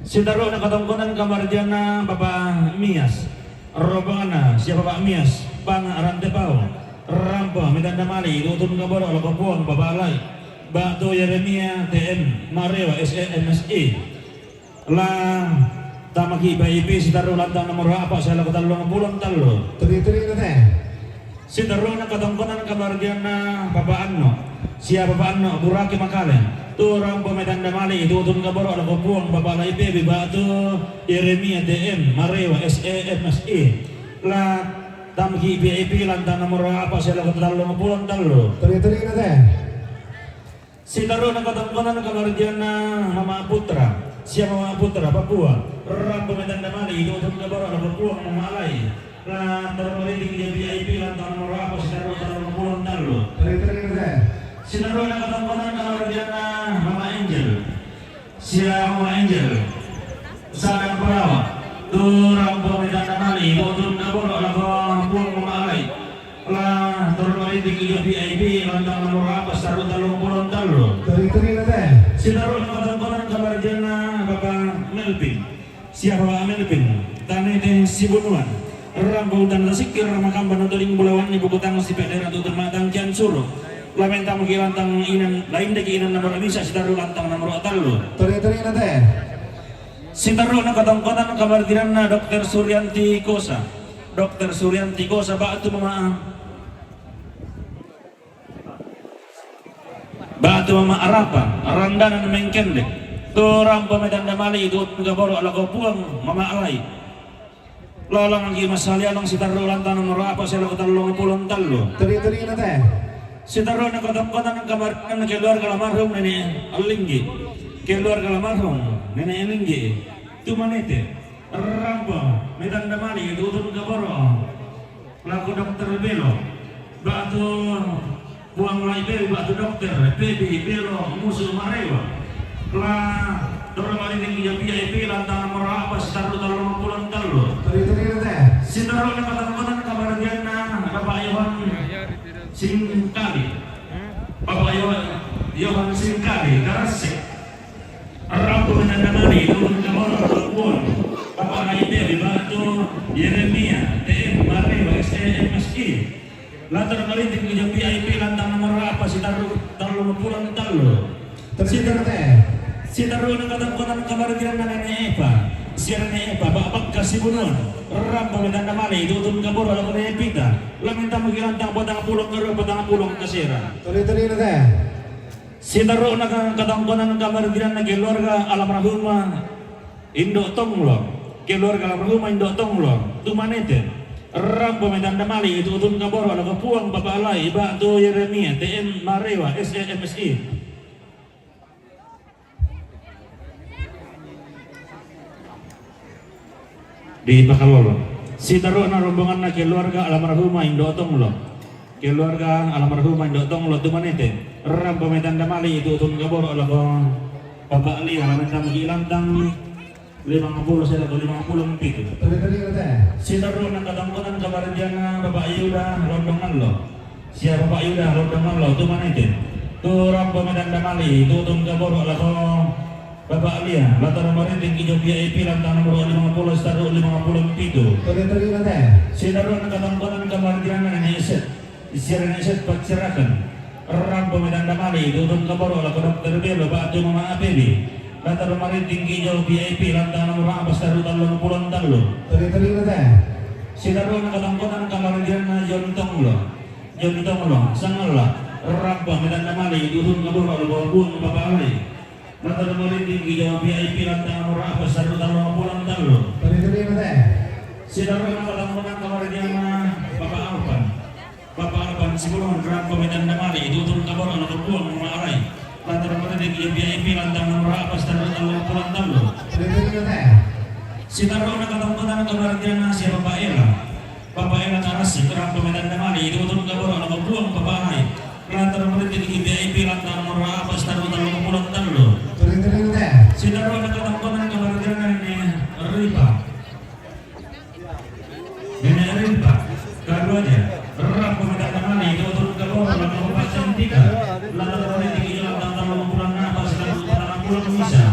Sitarru'na katongkonan kamarintinanna Bapak Mias. Rombonganna sia Bapak Mias, Panga Rantepao. Rampo metanda mali tu'tun kaboro' lako Puang Papa Lai ba'tu Yeremia T M Marewa S E M S I. La tamaki V I P, sitarru' lantang nomoro a'pa' sia lako tallung pulo tallu. Sitarru'na katongkonan kamarintinanna Bapak Anno, sia Bapak Anno Buraki Makale. Tu rampo metanda mali tu'tun kaboro' lako Puang Papa Lai Pemi ba'tu Yeremia T M Marewa S E M S I. La tamaki V I P lantang nomoro a'pa' sia lako tallung pulo tallu. Sitarru'na katongkonan kamarintinanna Mama Putra, sia Mama Putra Papua. Rampo metanda mali tu'tun kaboro' lako Puang Mama Lai. La toro marinding ijo V I P lantang nomoro a'pa' sia lako tallung pulo tallu. Sitarru'na katongkonan kamarintinanna Mama Angel, sia Mama Angel Sadang Palawa. Tu rampo metanda mali tu'tun kaboro' lako Puang Mama Lai. La toro marinding ijo V I P lantang nomoro a'pa' sia lako tallung pulo tallu. Sitarru'na katongkonan kamarintinanna Bapak Melvin, sia Bapak Melvin Tanete Sibunuan. Rampo tala tasikki ramakamma untu' ri bulawanni buku tang sipeddera tu'tun ma'tangkiang suru'. La mentamaki lantang inang, la indeki inang nomoro misa sitarru' lantang nomoro tallu. Sitarru'na katongkonan kamarintinanna Dokter Suryanti Kosa. Dokter Suryanti Kosa ba'tu Mama, ba'tu Mama Arapa, Randanan Mengkendek. Tu rampo metanda mali tu'tun kaboro' lako Puang Mama Lai. La langngaki massalialang sitarru' lantang nomoro a'pa' sia lako tallung pulo tallu. Sitarru'na katongkonan kamarintinanna keluarga almarhum Nene' Linggi. Keluarga almarhum Nene' Linggi. Tu Manete. Rampo metanda mali tu'tun kaboro' Lako dokter Belo, ba'tu Puang Lai Belo, ba'tu dokter Pebi Belo Musu Marewa. La doro marinding ki V I P lantang nomor apa, sitarru tallung pulo tallu. Tadi, tadi, tadi. Sitarru na katangkonan kamardianna Bapak Yohan Singkali. Bapak Yohan, Yohan Singkali, Garasek. Rampo metandamali, turun ke bawah, Puang Bapak Lai Belo, ba'tu Yeremia, T M Marewa, S E M S I. Latar marinding ki V I P lantang nomor apa, sitarru tallung pulo tallu. Sitarru, sitarru na katangkonan kamardianna Nene Epa. Sia Nene Epa, Bapak Bakka Sibunuan. Rampo metandamali, tutun kaboro lako Nene Pita. Laminta mugi lantang patang pulo karua, patang pulo kasera. Tadi, tadi, tadi. Sitarru na ka-, katangkonan kamardianna keluarga almarhumah Indo Tonglo. Keluarga almarhumah Indo Tonglo. Tumanete. Rampo metandamali, tutun kaboro lako Puang Bapak Lai, ba'tu Yeremia, T M Marewa, S E M S I. Di Pakalolo. Sitarru na rombonganna keluarga almarhumah Indo Tonglo. Keluarga almarhumah Indo Tonglo, Tumanete. Rampo metandamali, tutun kaboro lako Bapak Lia, laminta mugi lantang limang pulo sera atau limang pulo pitu. Sitarru na katangkonan kamardianna Bapak Yuda Londongallo. Sia Bapak Yuda Londongallo, Tumanete. Tu rampo metandamali, tutun kaboro lako Bapak Lia, latar marinding ki V I P lantang nomor lima pulo, sitarru lima pulo pitu. Tadi, tadi, tadi. Sitarru na katangkonan kamardianna Nene Eset. Sia Nene Eset Paccerakan. Rampo metandamali, tutun kaboro lako dokter Belo, ba'tu Mama Apebi. Latar marinding ki V I P lantang nomor apa, sitarru tallung pulo tallu. Tadi, tadi, tadi. Sitarru na katangkonan kamardianna John Tonglo. John Tonglo, Sangalla. Rampo metandamali, tutun kaboro lako Puang Bapak Lai. Latar marinding ki V I P lantang nomor apa, sitarru tallung pulo tallu. Tadi, tadi, tadi. Sitarru na katangkonan kamardianna Bapak Alpan. Bapak Alpan Sibunuan, rampo metandamali, tutun kaboro lako Puang Bapak Lai. Latar marinding ki V I P lantang nomor apa, sitarru tallung pulo tallu. Tadi, tadi, tadi. Sitarru na katangkonan kamardianna sia Bapak Ela. Bapak Ela Tarasik, rampo metandamali, tutun kaboro lako Puang Bapak Lai. Latar marinding ki V I P lantang nomor apa, sitarru tallung pulo tallu. Tadi, tadi, tadi. Sitarru na katangkonan kamardianna Nene Ripa. Nene Ripa, Kaduaja, rampo metandamali, tutun kaboro lako Bapak Cantika. Latar marinding ki lantang tallung pulo apa, sitarru patang pulo misa.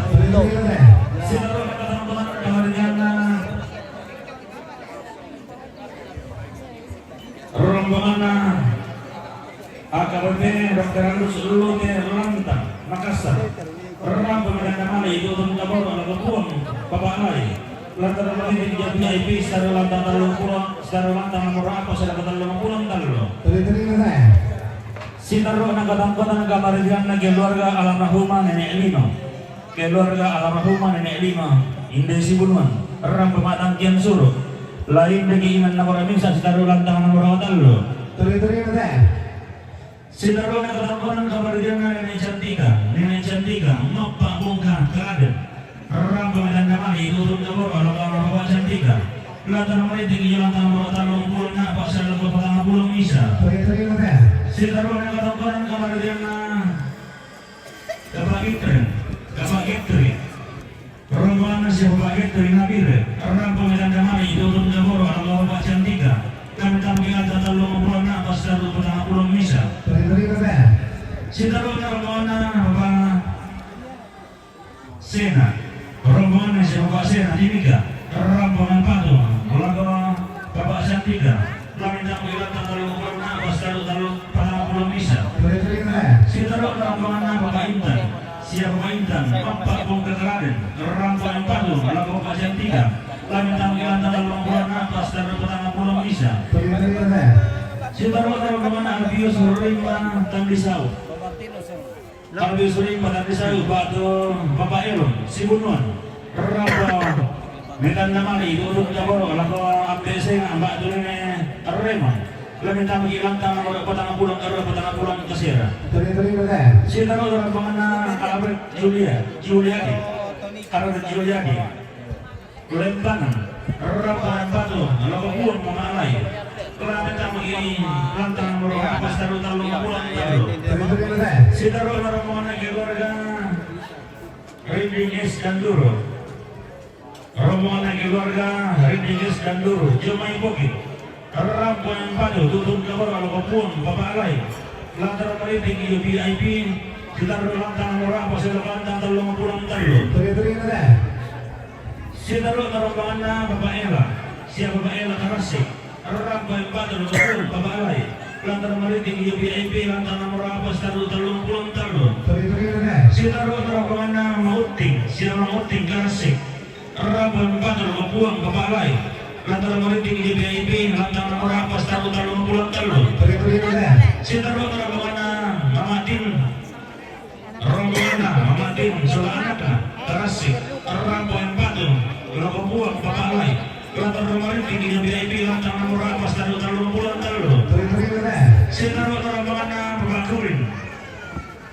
Sitarru na katangkonan kamardianna rombonganna A K B P Dokter Andus Lute Lanta, Makassar. Rampo metandamali, tutun kaboro lako Puang Bapak Lai. Latar marinding ki V I P, sitarru lantang tallung pulo, sitarru lantang nomor apa, sitarru tallung pulo tallu. Tadi, tadi, tadi. Sitarru na katangkonan kamardianna keluarga almarhumah Nene Lino. Keluarga almarhumah Nene Lino, Inde Sibunuan, rampo matangkian suru. Lain deki ingan nomor misa, sitarru lantang nomor tallu. Tadi, tadi, tadi. Sitarru na katangkonan kamardianna Nene Cantika, Nene Cantika, mappa bongka kaladen. Rampo metandamali, tutun kaboro lako Bapak Cantika. Latar marinding ki lantang nomor tallung pulo na apa, sitarru patang pulo misa. Tadi, tadi, tadi. Sitarru na katangkonan kamardianna Bapak Gitri, Bapak Gitri. Rombonganna sia Bapak Gitri Nabire, rampo metandamali, tutun kaboro lako Bapak Cantika. Laminta mugi lantang tallung pulo na apa, sitarru patang pulo misa. Tadi, tadi, tadi. Sitarru na rombonganna Bapak Sena. Rombonganna sia Bapak Sena Timika, rampo mempatu lako Bapak Cantika. Laminta mugi lantang tallung pulo na apa, sitarru tallung patang pulo misa. Sitarru na rombonganna Bapak Intan. Sia Bapak Intan, mappa bongka kaladen, rampo mempatu lako Bapak Cantika. Laminta mugi lantang tallung pulo na apa, sitarru patang pulo misa. Sitarru na rombonganna Albius Rimba Tandisau. Albi Suling, Bapak Desa, ba'tu Bapak Elon Sibunuan. Rampo metandamali, tutun kaboro lako Ampe Sena, ba'tu Nene Rema. Laminta mugi lantang nomor patang pulo karua, patang pulo kasera. Tadi, tadi, tadi. Sitarru rombonganna Albert Julia, Juliadi. Albert Juliadi. Lembangan, rampo mempatu lako Puang Mama Lai. Lantang nomor apas taru tallung pulo tallu. Sitaru' na rombonganna keluarga Rinding S Danduru. Rombonganna keluarga Rinding S Danduru, jomai Bukit. Rampo empatu, tutun kaboro' lako Puang Papa Alai. Lantang nomor rinding ijo V I P, sitaru' lantang nomor apas taru tallung pulo tallu. Sitaru' na rombonganna Papa Ela, sia Papa Ela Karasik. Rampo empatu lako Puang Papa Alai. Lantang nomor rinding ijo V I P, lantang nomor apas taru tallung pulo tallu. Sitaru' na rombonganna Mama Utting, sia Mama Utting Karasik. Rampo empatu lako Puang Papa Alai. Lantang nomor rinding ijo V I P, lantang nomor apas taru tallung pulo tallu. Sitaru' na rombonganna Mama Din. Rombonganna Mama Din sola anakna Karasik, rampo empatu lako Puang Papa Alai. Lantang nomor rinding ijo V I P, lantang nomor apas taru tallung pulo tallu. Sitaru' na rombonganna Papa Kurin.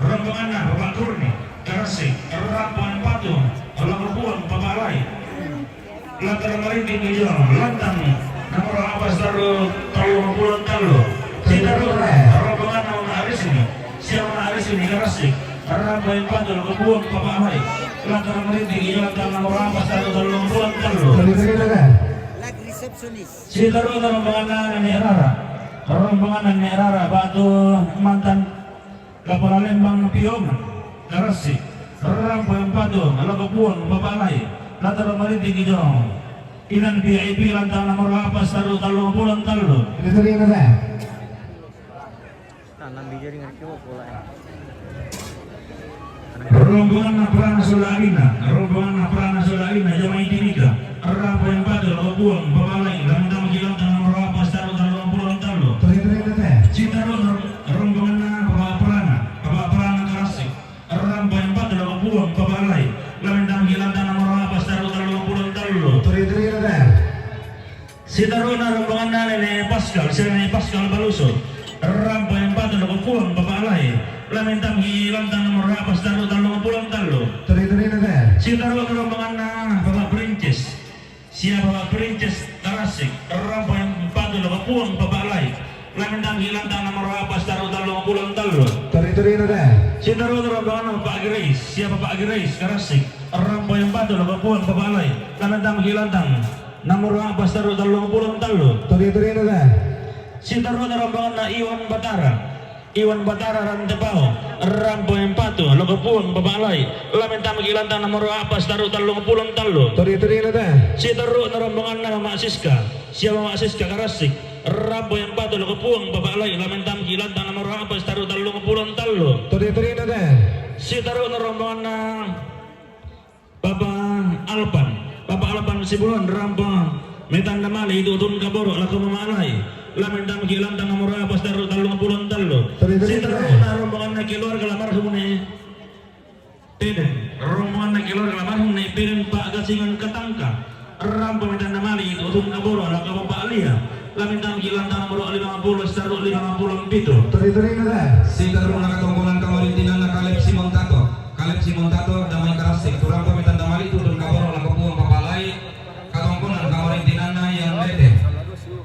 Rombonganna Papa Kurni Karasik, rampo empatu lako Puang Papa Alai. Lantang nomor rinding ijo, lantang nomor apas taru tallung pulo tallu. Sitaru' na rombonganna Mama Arisni, sia Mama Arisni Karasik. Rampo empatu lako Puang Papa Alai. Lantang nomor rinding ijo, lantang nomor apas taru tallung pulo tallu. Sitaru' na rombonganna Nene' Rara. Rombonganna Nene' Rara ba'tu mantan Kapala Lembang Piongan, Karasik, rampo empatu lako Puang Papa Alai. Lantang nomor rinding ijo, Inan V I P, lantang nomor apas taru tallung pulo tallu. Rombonganna Prana sola anakna, rombonganna Prana sola anakna, jomai Timika. Rampo empatu lako Puang Papa Alai, lamentang maki' lantang nomor apas taru tallung pulo tallu. Sitaru' na rombonganna Papa Prana, Papa Prana Karasik. Rampo empatu lako Puang Papa Alai, lamentang maki' lantang nomor apas taru tallung pulo tallu. Sitaru' na rombonganna Nene' Paskal, sia Nene' Paskal Baluso. Rampo empatu lako Puang Papa Alai, lamentang maki' lantang nomor apas taru tallung pulo tallu. Sitaru' na rombonganna Papa Princes, sia Papa Princes Karasik. Rampo empatu lako Puang Papa Alai, lamentang maki' lantang nomor apas taru tallung pulo tallu. Sitaru' na rombonganna Papa Grace, sia Papa Grace Karasik. Rampo empatu lako Puang Papa Alai, lamentang maki' lantang nomor apas taru tallung pulo tallu. Sitaru' na rombonganna Iwan Batara, Iwan Batara Rantepao. Rampo empatu lako Puang Papa Alai, lamentang maki' lantang nomor apas taru tallung pulo tallu. Sitaru' na rombonganna Mama Siska, sia Mama Siska Karasik. Rampo empatu lako Puang Papa Alai, lamentang maki' lantang nomor apas taru tallung pulo tallu. Sitaru' na rombonganna Papa Alpan, Papa Alpan Sibulan, rampo metanda mali' tu'tun kaboro' lako Mama Alai, lamentang maki' lantang nomor apas taru tallung pulo tallu. Sitaru' na rombonganna keluarga almarhum Ne' Peden, rombonganna keluarga almarhum Ne' Peden, pa'gasingan Katangka. Rampo metanda mali' tu'tun kaboro' lako Papa Alia, lamentang maki' lantang nomor limangpulo, sitaru' limangpulo pitu. Sitaru' na katongkonan kamarintinanna Kaleb Simon Tato. Kaleb Simon Tato, damai Karasik, tu rampo metanda mali' tu'tun kaboro' lako Puang Papa Alai. Katongkonan kamarintinanna Ian Lete,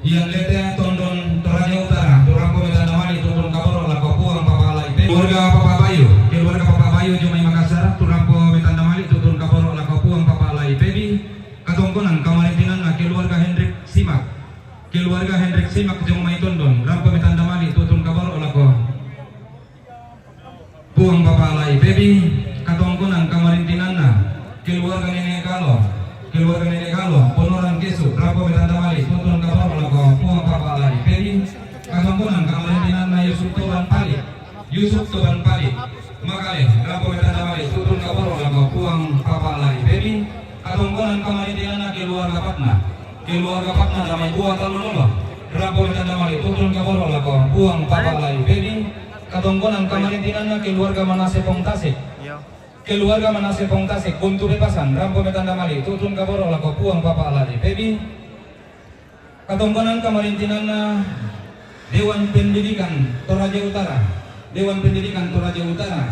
Ian Lete Tondon Toraja Utara, tu rampo metanda mali' tu'tun kaboro' lako Puang Papa Alai. Keluarga Papa Bayu, keluarga Papa Bayu jomai Makassar, tu rampo metanda mali' tu'tun kaboro' lako Puang Papa Alai. Pebi, katongkonan kamarintinanna keluarga Hendrik Simak. Keluarga Hendrik Simak jomai Tondon, rampo metanda mali' tu'tun kaboro' lako Puang Papa Alai. Pebi, katongkonan kamarintinanna keluarga Nene' Kalo, keluarga Nene' Kalo Ponoran Kesu, rampo metanda mali' tu'tun kaboro' lako Puang Papa Alai. Pebi, katongkonan kamarintinanna Yusuf Toban Pali, Yusuf Toban Pali Makale, rampo metanda mali' tu'tun kaboro' lako Puang Papa Alai. Pebi, katongkonan kamarintinanna keluarga Patna, keluarga Patna damai Bua Tallu Lolo, rampo metanda mali' tu'tun kaboro' lako Puang Papa Alai. Pebi, katongkonan kamarintinanna keluarga Manase Pong Tasik, keluarga Manase Pong Tasik Buntu Pepasan, rampo metanda mali' tu'tun kaboro' lako Puang Papa Alai. Pebi, katongkonan kamarintinanna Dewan Pendidikan Toraja Utara, Dewan Pendidikan Toraja Utara,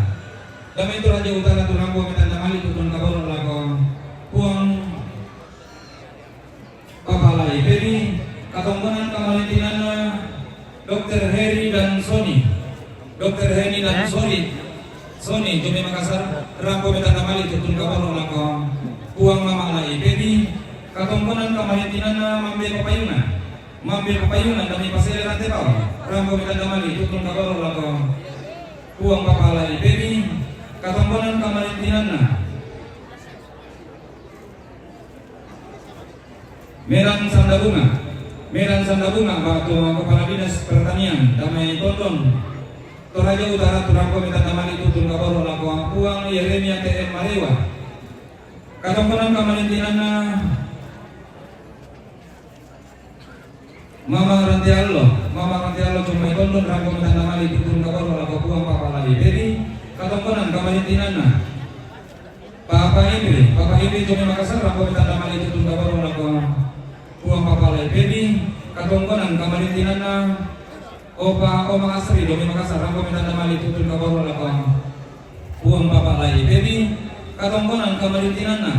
damai Toraja Utara, tu rampo metanda mali' tu'tun kaboro' lako Puang Papa Alai. Pebi, katongkonan kamarintinanna Dokter Heri dan Sony. Dokter Heri dan Sony. Sony, jo mai Makassar, rampo mi tanda mali tutun kaboro lako puang mama lai Pebi, katongkonan kamarintinanna mambe papayuna. Mambe papayuna dame pasele rante bawang, rampo mi tanda mali tutun kaboro lako puang papa lai Pebi, katongkonan kamarintinanna. Medan Sandabunga, Medan Sandabunga, batu Kepala Dinas Pertanian, dame tondon Toraja Utara, tu rampo mi tanda mali tutun kaboro lako puang Yeremia T M Marewa. Katongkonan kamarintinanna Mama Rantiallo, Mama Rantiallo jo mai tondon rampo mi tanda mali tutun kaboro lako puang papa lai Pebi, katongkonan kamarintinanna. Papa Indri, Papa Indri jo mai Makassar rampo mi tanda mali tutun kaboro lako puang papa lai Pebi, katongkonan kamarintinanna. Opa Oma Asri jo mai Makassar rampo mi tanda mali tutun kaboro lako puang papa lai Pebi, katongkonan kamarintinanna.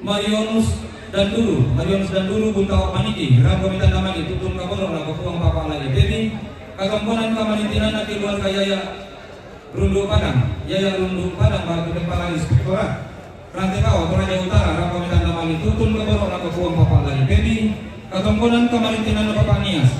Marionus Danduru, Marionus Danduru Buntao Maniki, rampo mi tanda mali tutun kaboro lako puang papa lai Pebi, katongkonan kamarintinanna keluarga Yaya Rundu Padang, Yaya Rundu Padang batu Kepala Inspektorat Rante Bawang Toraja Utara, rampo mi tanda mali tutun kaboro lako puang papa lai Pebi, katongkonan kamarintinanna Papa Nias,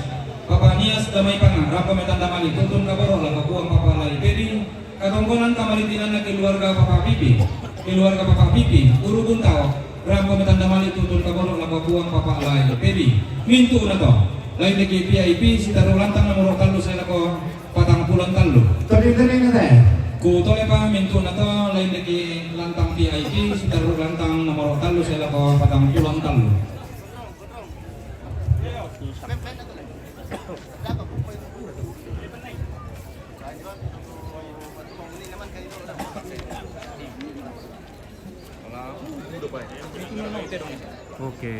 Papa Nias Damai Panga, rampo mi tanda mali tutun kaboro lako puang papa lai Pebi, katongkonan kamarintinanna keluarga Papa Pipi, keluarga Papa Pipi, Uru Buntao, rampo mi tanda mali tutun kaboro lako puang papa lai Pebi. Mintu na to, lain deki V I P, sitaru lantang nomor tallu sae lako patang pulo tallu. Tadi tadi na te. Ku tole pa mintu na to, lain deki lantang V I P, sitaru lantang nomor tallu sae lako patang pulo tallu. Oke.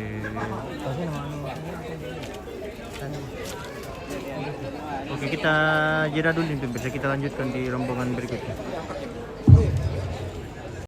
Oke, kita jeda dulu nih, pemirsa. Kita lanjutkan di rombongan berikutnya.